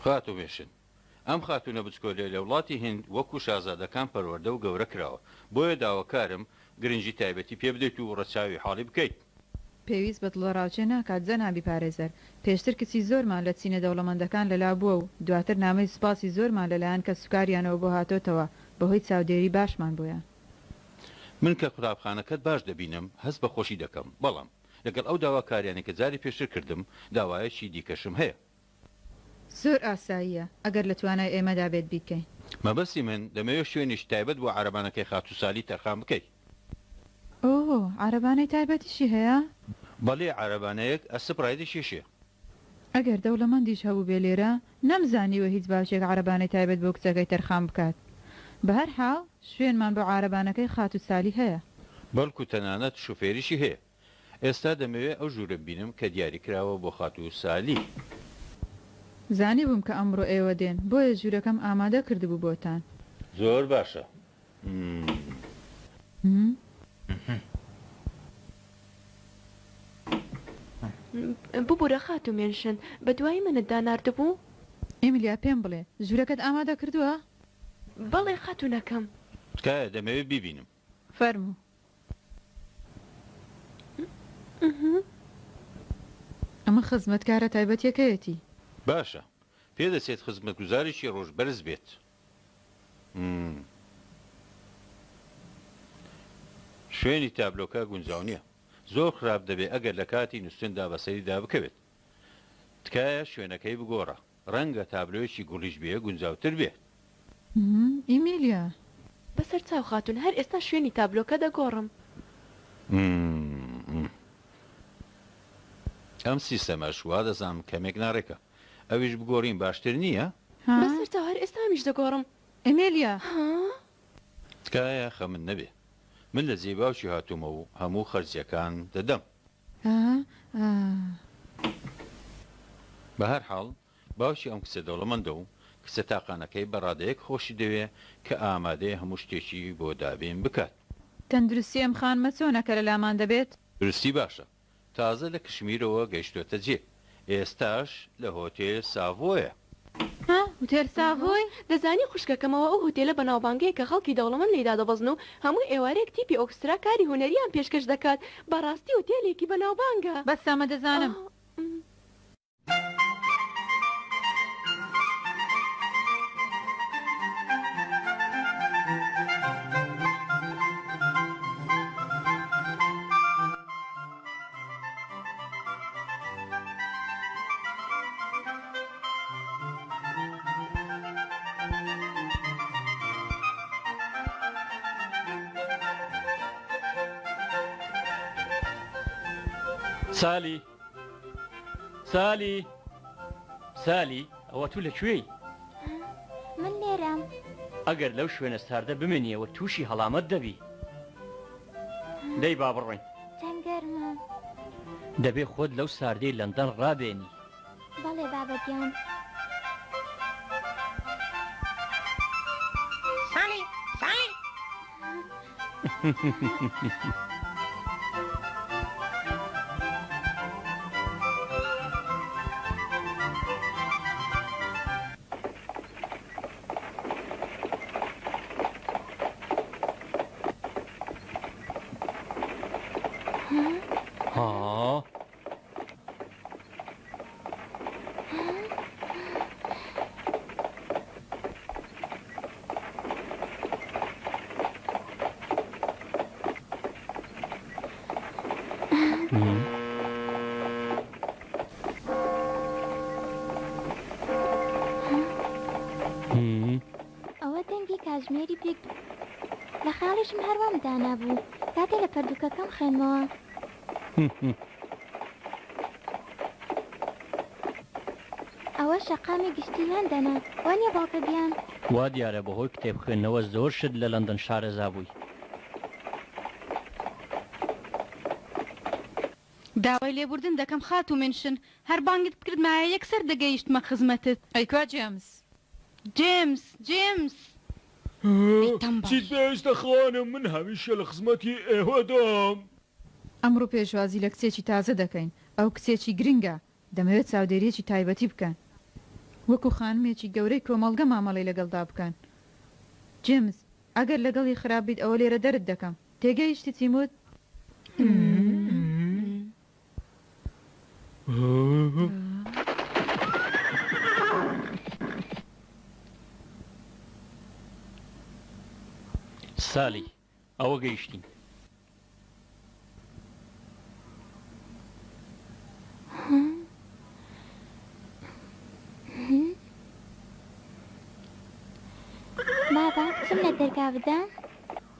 خاتوو مێشن، ئەم خاتوونە بچکۆلەیە لە وڵاتی هیند وەکو شازادەکان پەروەردە و گەورە کراوە، بۆیە داواکارم گرنگی تایبەتی پێ بدەیت و ڕەچاوی حاڵی بکەیت. پێویست بە دڵەڕاوکێ ناکات جەنابی پارێزەر، پێشتر کچی زۆرمان لە چینە دەوڵەمەندەکان لەلا بووە و دواتر نامەی سوپاسی زۆرمان لەلایەن کەسوکاریانەوە بۆ هاتۆتەوە بەهۆی چاودێری باشمان بۆیان. من کە قوتابخانەکەت باش دەبینم هەست بە خۆشی دەکەم، بەڵام لەگەڵ ئەو داواکاریانەی کە جاری پێشتر کردم داوایەکی دیکەشم هەیە. زۆر ئاساییە ئەگەر لە توانای ئێمەدا بێت بیکەین. مەبەستی من، دەمەوێت شوێنێکی تایبەت بۆ عەرەبانەکەی خاتوو سالی تەرخان بکەی. ئۆه، عەرەبانەی تایبەتیشی هەیە؟ بەڵێ، عەرەبانەیەک ئەسپ ڕایدەکێشێ. ئەگەر دەوڵەمەندیش هەبووبێ لێرە، نەمزانیوە هیچ باوکێک عەرەبانەی تایبەت بۆ کچەکەی تەرخان بکات. بەهەرحاڵ، شوێنمان بۆ عارەبانەکەی خاتوو سالی هەیە. بەڵکو تەنانەت شوفێریشی هەیە. ئێستا دەمەوێ ئەو ژوورە ببینم کە دیاری کراوە بۆ خاتوو سالی. زانیبووم کە ئەمڕۆ ئێوە دێن، بۆیە ژوورەکەم ئامادە کردبوو بۆتان. زۆر باشە. ببورە خاتوو مێنشن، بەدوای منتدا ناردبوو؟ ئێمیلیا پێم بڵێ، ژوورەکەت ئامادە کردووە؟ بەڵێ خاتوونەکەم. تکایە دەمەوێ بیبینم. فەرموو. ئەمە خزمەتکارە تایبەتیەکەیەتی. باشە، پێدەچێت خزمەتگوزارێکی ڕۆژ بەرز بێت. شوێنی تابلۆکە گونجاو نییە. زۆر خراپ دەبێت ئەگەر لە کاتی نووستندا بەسەریدا بکەوێت. تکایە شوێنەکەی بگۆڕە. ڕەنگە تابلۆیەکی گوڵیش بێ گونجاوتر بێ. ئیمیلیا. بەسەرچاو خاتوون، هەر ئێستا شوێنی تابلۆکە دەگۆڕم. ئەم سیستەمەش وا دەزانم کەمێک ناڕێکە. ئەویش بگۆڕین باشتر نییە؟ ها؟ بەسەرچاو هەر ئێستا ئەمیش دەگۆڕم. ئیمیلیا. ها؟ تکایە خەمت نەبێ. من لە جێی باوکی هاتوومە و هەموو خەرجییەکان دەدەم. بەهەرحاڵ باوکی ئەم کچە دەوڵەمەندە و کچە تاقانەکەی بە ڕادەیەک خۆشی دەوێ کە ئامادەیە هەموو شتێکی بۆ دابین بکات. تەندروستی ئەم خانمە چۆنە کە لە لامان دەبێت؟ دروستی باشە. تازە لە کشمیرەوە گەیشتۆتە جێ. ئێستاش لە هۆتێل ساڤۆیە. ها؟ هوتێل ساڤۆی؟ دەزانی خوشکەکەم ئەوە ئەو هوتێلە بەناوبانگەیە کە خەڵکی دەوڵەمەند لێی دادەبەزن و هەموو ئێوارەیەک تیپی ئۆکسترا کاری هونەرییان پێشکەش دەکات بەڕاستی هوتێلێکی بەناوبانگە. بەسە ئەمە دەزانم. سالی سالی سالی ئەوە تو لە کوێی؟ من لێرەم. ئەگەر لەو شوێنە ساردە بمێنیەوە تووشی هەڵامەت دەبی. دەی با بڕۆین. چەند گەرمە. دەبێ خۆت لەو ساردەی لەندەن ڕابێنی. بەڵێ بابە گیان. سالی سالی. ها؟ ئەوە دەنگی کاتژمێری بیگ لە خەیاڵیشم هەر وام دانابوو کاتێ لە پەردووکەکەم خوێندمەوە. ئەوە شەقامی گشتی لەندەنە، وانیە باوکە گیان؟ وا دیارە بەهۆی کتێب خوێندنەوە زۆر شت لە لەندەن شارەزا بووی. داوای لێبوردن دەکەم خاتوو مێنشن، هەر بانگت بکردمایە یەکسەر دەگەیشتمە خزمەتت. ئەی کوا جێمس؟ جێمس! جێمس! ئەی تەمبەڵ! چیت پێویستە خانم، من هەمیشە لە خزمەتی ئێوەدام. ئەمڕۆ پێشوازی لە کچێکی تازە دەکەین، ئەو کچێکی گرنگە، دەمەوێت چاودێرییەکی تایبەتی بکەن. وەکو خانمێکی گەورەی کۆمەڵگە مامەڵەی لەگەڵدا بکەن. جێمس، ئەگەر لەگەڵی خراپ بیت ئەوە لێرە دەرت دەکەم. تێگەیشتی چیم وت؟ سالی، ئەوە گەیشتین. بابا بچم لە دەرگا بدەم؟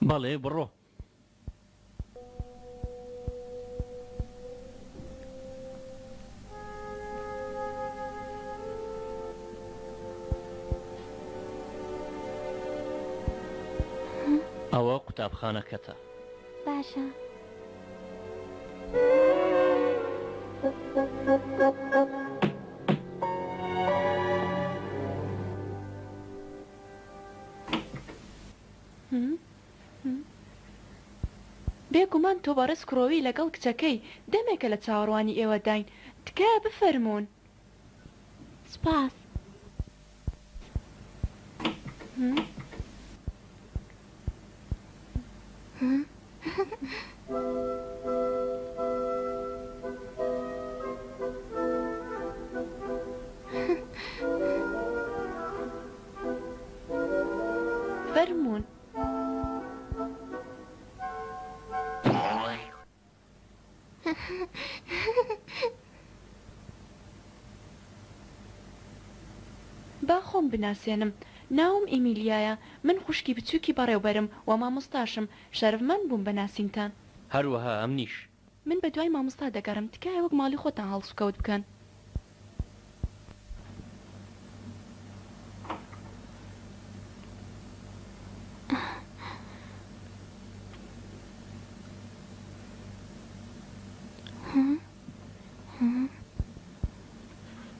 بەڵێ بڕۆ. ئەوە قوتابخانەکەتە. باشە. بێگومان تۆ بەڕێز کڕۆوی لەگەڵ کچەکەی دەمێکە لە چاوەڕوانی ئێوەداین تکایە بفەرموون. سوپاس. فەرموون. با خۆم بناسێنم. ناوم ئیمیلیایە. من خوشکی بچووکی بەڕێوبەرم و مامۆستاشم. شەرەفمەند بووم بە ناسینتان. هەروەها ئەمنیش. من بە دوای مامۆستا دەگەڕێم. تکایە وەک ماڵی خۆتان هەڵسوکەوت بکەن.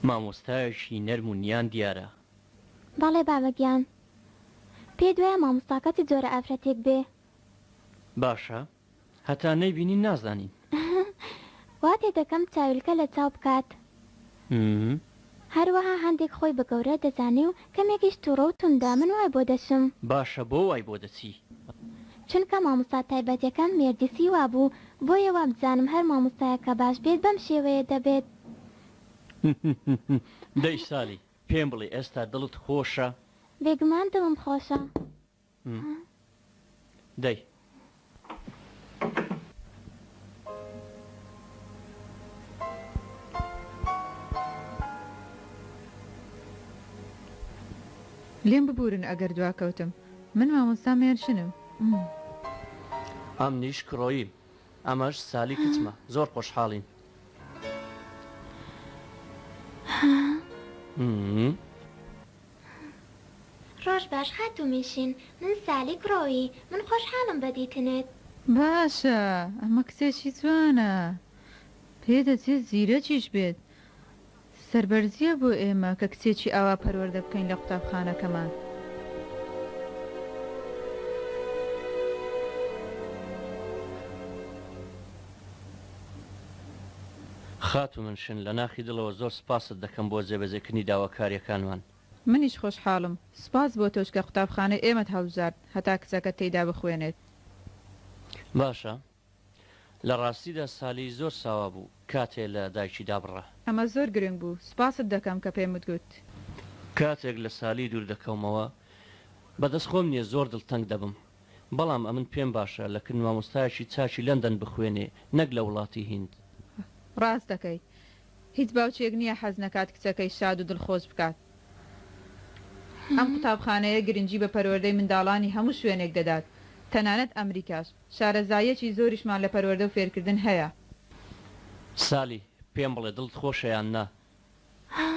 مامۆستایەکی نەرم و نیان دیارە. بەڵێ بابە گیان. پێت وایە مامۆستاکە چ جۆرە ئافرەتێک بێ؟ باشە هەتا نەیبینین نازانین. وا تێدەکەم چاویلکە لە چاو بکات. هەروەها هەندێک خۆی بە گەورە دەزانێ و کەمێکیش توڕە و توندە، من وای بۆ دەچم. باشە بۆ وای بۆ دەچی؟ چونکە مامۆستا تایبەتیەکەم مێردیسی وابوو، بۆیە وابزانم هەر مامۆستایەک کە باش بێت بەم شێوەیە دەبێت. دەی سالی، پێم بڵێ ئێستا دڵت خۆشە؟ بێگومان دڵم خۆشە. دەی. لێم ببورن ئەگەر دواکەوتم من مامۆستا مێنشنم. ئەمنیش کرۆییم ئەمەش سالی کچمە زۆر خۆشحاڵین. ڕۆژ باش خاتوو میشین من سالی کرۆیی من خۆشحاڵم بە دیتنت. باشە ئەمە کچێکی جوانە پێدەچێت زیرەکیش بێت سەربەرزیە بۆ ئێمە کە کچێکی ئاوا پەروەردە بکەین لە قوتابخانەکەمان. خاتوو منشن لە ناخی دڵەوە زۆر سوپاست دەکەم بۆ جێبەجێکردنی داواکاریەکانمان. منیش خۆشحاڵم. سوپاس بۆ تۆش کە قوتابخانەی ئێمەت هەڵبژارد هەتا کچەکەت تێیدا بخوێنێت. باشە. لە ڕاستیدا سالی زۆر ساوا بوو کاتێ لە دایکی دابڕا. ئەمە زۆر گرنگ بوو. سوپاست دەکەم کە پێمت گوت. کاتێک لە سالی دوور دەکەومەوە بە دەست خۆم نییە زۆر دڵتەنگ دەبم. بەڵام ئەمن پێم باشە لە کن مامۆستایەکی چاکی لەندەن بخوێنێ نەک لە وڵاتی هیند. ڕاست دەکەی. هیچ باوکێک نییە حەز نەکات کچەکەی شاد و دڵخۆش بکات. ئەم قوتابخانەیە گرنگی بە پەروەردەی منداڵانی هەموو شوێنێک دەدات، تەنانەت ئەمریکاش. شارەزاییەکی زۆریشمان لە پەروەردە و فێرکردن هەیە. سالی، پێم بڵێ دڵت خۆشە یان نا؟ ها؟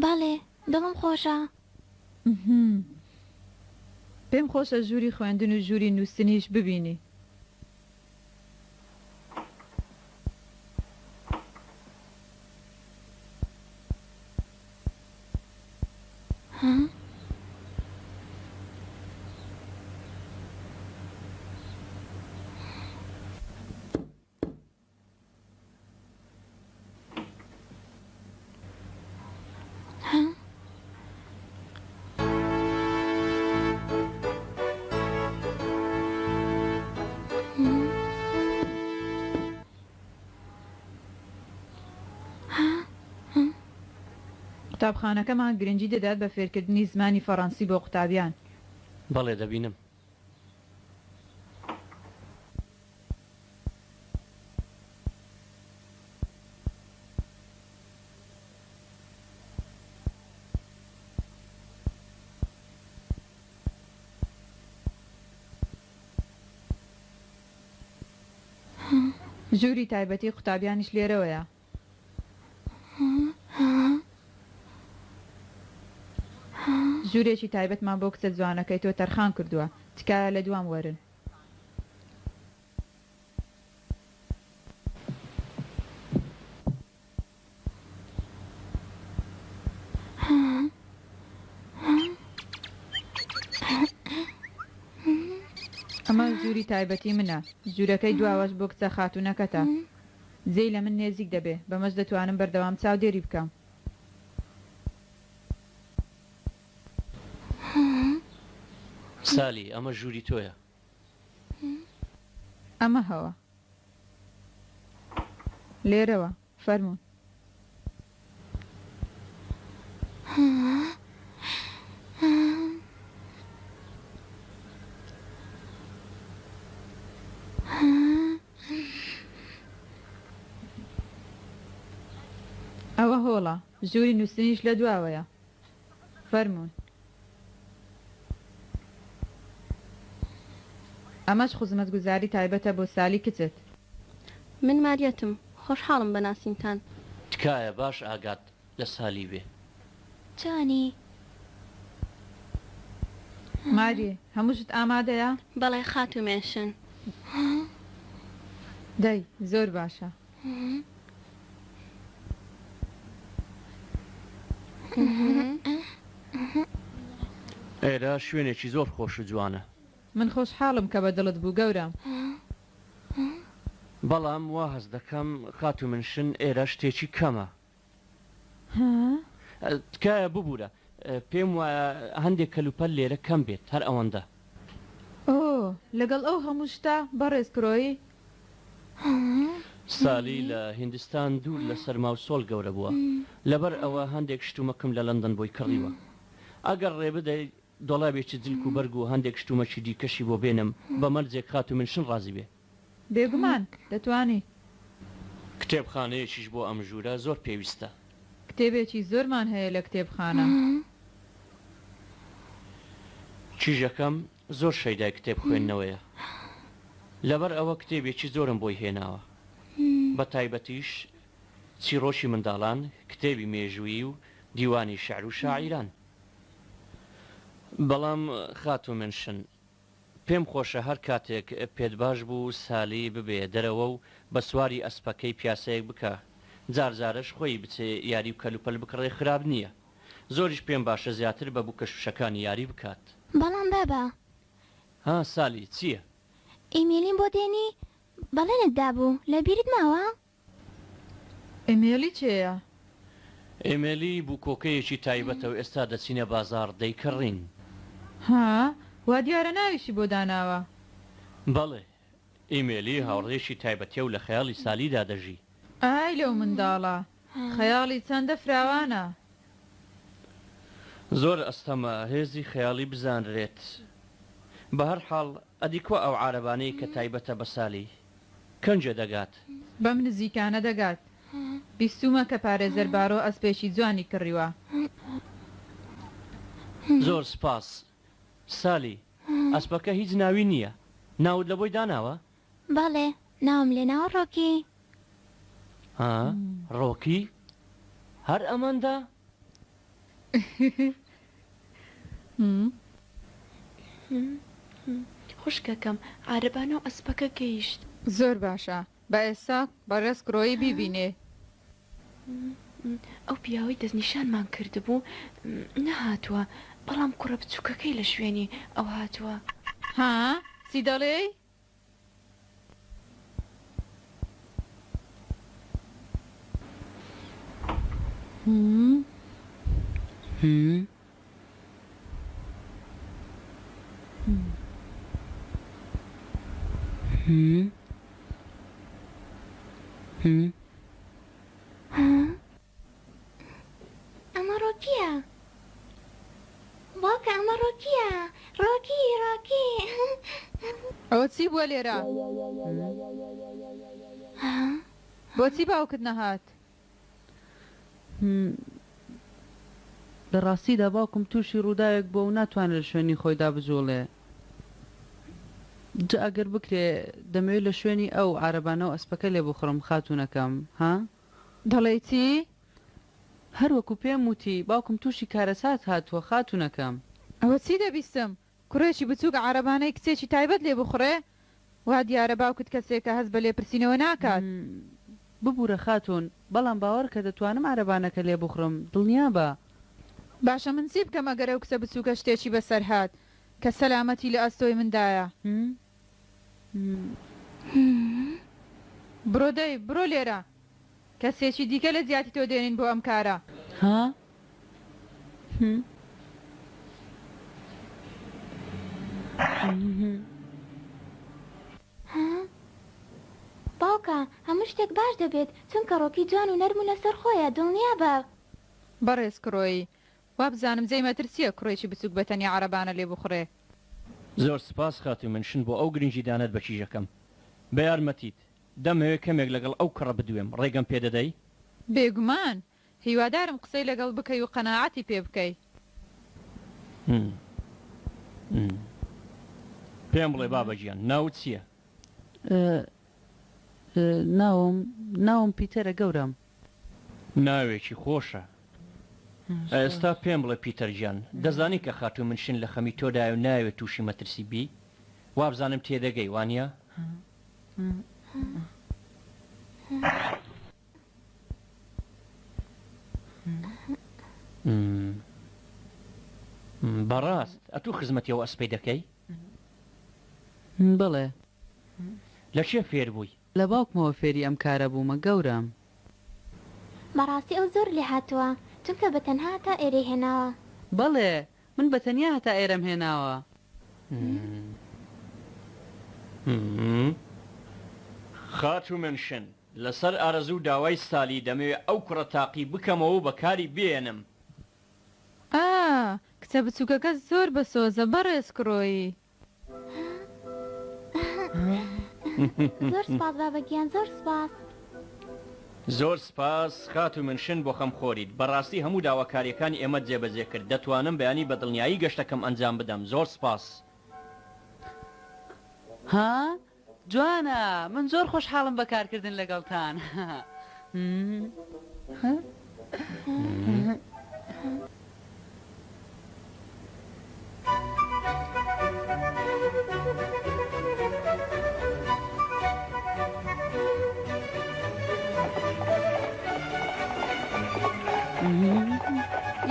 بەڵێ، دڵم خۆشە. پێم خۆشە ژووری خوێندن و ژووری نووستنیش ببینی. قوتابخانەکەمان گرنگی دەدات بە فێرکردنی زمانی فەڕەنسی بۆ قوتابیان. بەڵێ دەبینم. ژووری تایبەتی قوتابیانیش لێرەوەیە. ژوورێکی تایبەتمان بۆ کچە جوانەکەی تۆ تەرخان کردووە، تکایە لە دوام وەرن. ئەمە ژووری تایبەتی منە، ژوورەکەی دواوەش بۆ کچە خاتوونەکەتە. جێی لە من نێزیک دەبێ، بەمەش دەتوانم بەردەوام چاودێری بکەم. سالی، ئەمە ژووری تۆیە؟ ئەمە هەوە. لێرەوە، فەرموون. ئەوە هۆڵە، ژووری نووستنیش لە دواوەیە. فەرموون. ئەمەش خزمەتگوزاری تایبەتە بۆ سالی کچت. من ماریەتم، خۆشحاڵم بە ناسینتان. تکایە باش ئاگات لە سالی بێ. چۆنی؟ ماری، هەموو شت ئامادەیە؟ بەڵێ خاتوو مێنشن. دەی، زۆر باشە. ئێرە شوێنێکی زۆر خۆش و جوانە. من خۆشحاڵم کە بە دڵت بوو گەورەم. بەڵام وا هەست دەکەم خاتوو منشن ئێرە شتێکی کەمە. تکایە ببورە، پێم وایە هەندێک کەلوپەل لێرە کەم بێت، هەر ئەوەندە. ئۆ، لەگەڵ ئەو هەموو شتە، بەڕێز کرۆی؟ سالی لە هیندستان دوور لە سەرما و سۆڵ گەورە بووە، لەبەر ئەوە هەندێک شتومەکم لە لەندەن بۆی کڕیوە. ئەگەر ڕێ بدەی دۆڵابێکی جلک و بەرگ و هەندێک شتومەکی دیکەشی بۆ بێنم، بە مەرجێک خاتوو منشن ڕازی بێ. بێگومان، دەتوانی. کتێبخانەیەکیش بۆ ئەم ژوورە زۆر پێویستە. کتێبێکی زۆرمان هەیە لە کتێبخانە. کیژەکەم زۆر شەیدای کتێب خوێندنەوەیە. لەبەر ئەوە کتێبێکی زۆرم بۆی هێناوە. بە تایبەتیش چیڕۆکی منداڵان، کتێبی مێژوویی و دیوانی شیعر و شاعیران. بەڵام خاتوو منشن، پێم خۆشە هەر کاتێک پێت باش بوو سالی ببەیە دەرەوە و بە سواری ئەسپەکەی پیاسەیەک بکا، جار جارەش خۆی بچێ یاری و کەلوپەل بکڕێ خراپ نییە. زۆریش پێم باشە زیاتر بە بووکە شوشەکانی یاری بکات. بەڵام بابە. ها سالی، چییە؟ ئیمیلیم بۆ دێنی؟ بەڵێنت دابوو، لەبیرت ماوە؟ ئێمێلی کێیە؟ ئێمێلی بووکۆکەیەکی تایبەتە و ئێستا دەچینە بازاڕ دەیکڕین. ها، وا دیارە ناویشی بۆ داناوە. بەڵێ، ئیمێلی هاوڕێیەکی تایبەتیە و لە خەیاڵی سالیدا دەژی. ئای لەو منداڵە، خەیاڵی چەندە فراوانە. زۆر ئەستەمە هێزی خەیاڵی بزانرێت. بەهەرحاڵ، ئەدی کوا ئەو عارەبانەی کە تایبەتە بە سالی؟ کەنجێ دەگات؟ بەم نزیکانە دەگات. بیستوومە کە پارێزەر بارۆ ئەسپێکی جوانی کڕیوە. زۆر سپاس. سالی، ئەسپەکە هیچ ناوی نییە. ناوت لە بۆی داناوە؟ بەڵێ، ناوم لێ ناوە ڕۆکی. ها؟ ڕۆکی؟ هەر ئەمەندە؟ خوشکەکەم، عارەبانە و ئەسپەکە گەیشت. زۆر باشە، با ئێستا بەڕێز کرۆیی بیبینێ. ئەو پیاوەی دەستنیشانمان کردبوو نەهاتووە، بەڵام کوڕە بچووکەکەی لە شوێنی ئەو هاتووە. ها؟ چی دەڵێی؟ ئەمە ڕۆکییە. ئەوە چی بووە لێرە؟ بۆچی باوکت نەهات؟ لە ڕاستیدا باوکم تووشی ڕووداوێک بووە و ناتوانێ لە شوێنی خۆیدا بجووڵێ. جا ئەگەر بکرێ دەمەوێ لە شوێنی ئەو عارەبانە و ئەسپەکە لێ بخوڕم خاتوونەکەم، ها؟ دەڵێی چی؟ هەر وەکوو پێم وتی، باوکم تووشی کارەسات هاتووە خاتوونەکەم. ئەوە چی دەبیستم؟ کوڕێکی بچووک عارەبانەی کچێکی تایبەت لێ بخوڕێ؟ وا دیارە باوکت کەسێکە هەست بە لێپرسینەوە ناکات. ببورە خاتوون، بەڵام باوەڕکە دەتوانم عەرەبانەکە لێ بخوڕم، دڵنیابە. باشە من چی بکەم ئەگەر ئەو کچە بچووکە شتێکی بەسەر هات کە سەلامەتی لە ئەستۆی مندایە؟ بڕۆ دەی، بڕۆ لێرە. کەسێکی دیکە لە جیاتی تۆ دێنین بۆ ئەم کارە. ها؟ باوکە، هەموو شتێک باش دەبێت، چونکە ڕۆکی جوان و نەرم و لەسەرخۆیە، دڵنیابە. بەڕێز کڕۆیی، وابزانم جێی مەترسییە کوڕێکی بچووک بە تەنیا عەرەبانە لێ بخوڕێ. زۆر سپاس خاتوو منشن بۆ ئەو گرنگیدانەت بە کیژەکەم. بە یارمەتیت، دەمهەوێ کەمێک لەگەڵ ئەو کوڕە بدوێم، ڕێگەم پێ دەدەی؟ بێگومان، هیوادارم قسەی لەگەڵ بکەی و قەناعەتی پێ بکەی. پێم بڵێ بابە گیان، ناوت چییە؟ ناوم، ناوم پیتەرە گەورەم. ناوێکی خۆشە. ئێستا پێم بڵێ پیتەر گیان، دەزانی کە خاتوو منشن لە خەمی تۆدایە و نایەوێت تووشی مەترسی بی؟ وابزانم تێدەگەی، وانییە؟ بەڕاست ئەتوو خزمەتی ئەو ئەسپەی دەکەی؟ بەڵێ. لە کێ فێر بووی؟ لە باوکمەوە فێری ئەم کارە بوومە گەورەم. بەڕاستی ئەو زۆر لێهاتووە چونکە بە تەنها هەتا ئێرەی هێناوە. بەڵێ من بە تەنیا هەتا ئێرەم هێناوە. خاتوو منشن، لەسەر ئارەزوو و داوای سالی دەمەوێ ئەو کوڕە تاقی بکەمەوە و بەکاری بێنم. ئا، کچە بچووکەکە زۆر بەسۆزە بەڕێز کڕۆیی. زۆر سپاس بابە گیان زۆر سپاس. زۆر سپاس خاتوو منشن بۆ خەمخۆریت، بەڕاستی هەموو داواکاریەکانی ئێمەت جێبەجێ کرد، دەتوانم بەیانی بە دڵنیایی گەشتەکەم ئەنجام بدەم، زۆر سپاس. ها جوانە من زۆر خۆشحاڵم بە کارکردن لەگەڵتان.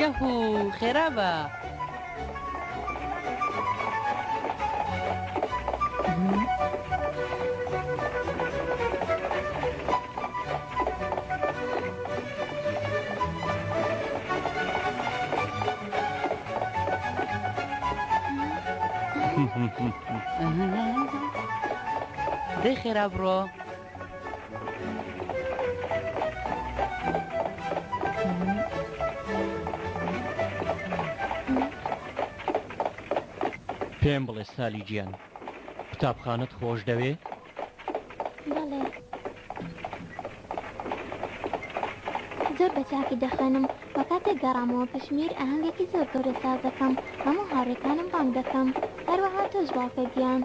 یەهوو خێرا بە. دەی خێرا بڕۆ. پێم بڵێ سالی گیان قوتابخانەت خۆش دەوێ؟ بەڵێ زۆر بە چاکی دەخوێنم و کاتێک گەڕامەوە کشمیر ئاهەنگێکی زۆر گەورە ساز دەکەم هەموو هاوڕێکانم بانگ دەکەم هەروەها تۆش باوکە گیان.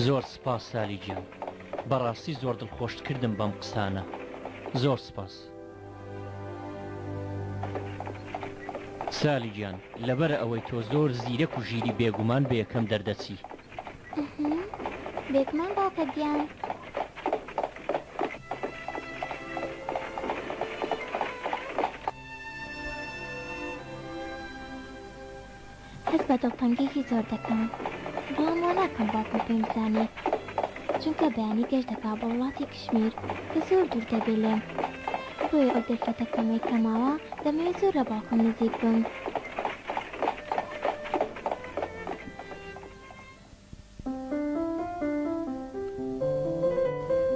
زۆر سپاس سالی گیان بەڕاستی زۆر دڵخۆشت کردم بەم قسانە زۆر سپاس. سالی گیان لەبەرە ئەوەی تۆ زۆر زیرەک و ژیری بێگومان بە یەکەم دەردەچی. بێگومان باوکە گیان. هەست بە دڵتەنگیەکی زۆر دەکەم بەڵام وا ناکەم باوکم پێم بزانێت چونکە بەیانی گەشت دەکا بۆ وڵاتی کشمیر کە زۆر دوور دەبێ لێم بۆیە ئەو دەرفەتە کەمەی کە ماوە دەمەوێت زۆر لە باوکم نزیک بم.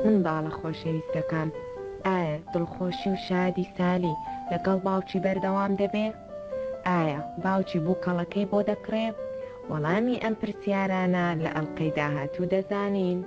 منداڵە خۆشەویستەکان، ئایا دڵخۆشی و شادی سالی لەگەڵ باوکی بەردەوام دەبێ؟ ئایا باوکی بووکەڵەکەی بۆ دەکڕێ؟ وەڵامی ئەم پرسیارانە لە ئەڵقەی داهاتوو دەزانین.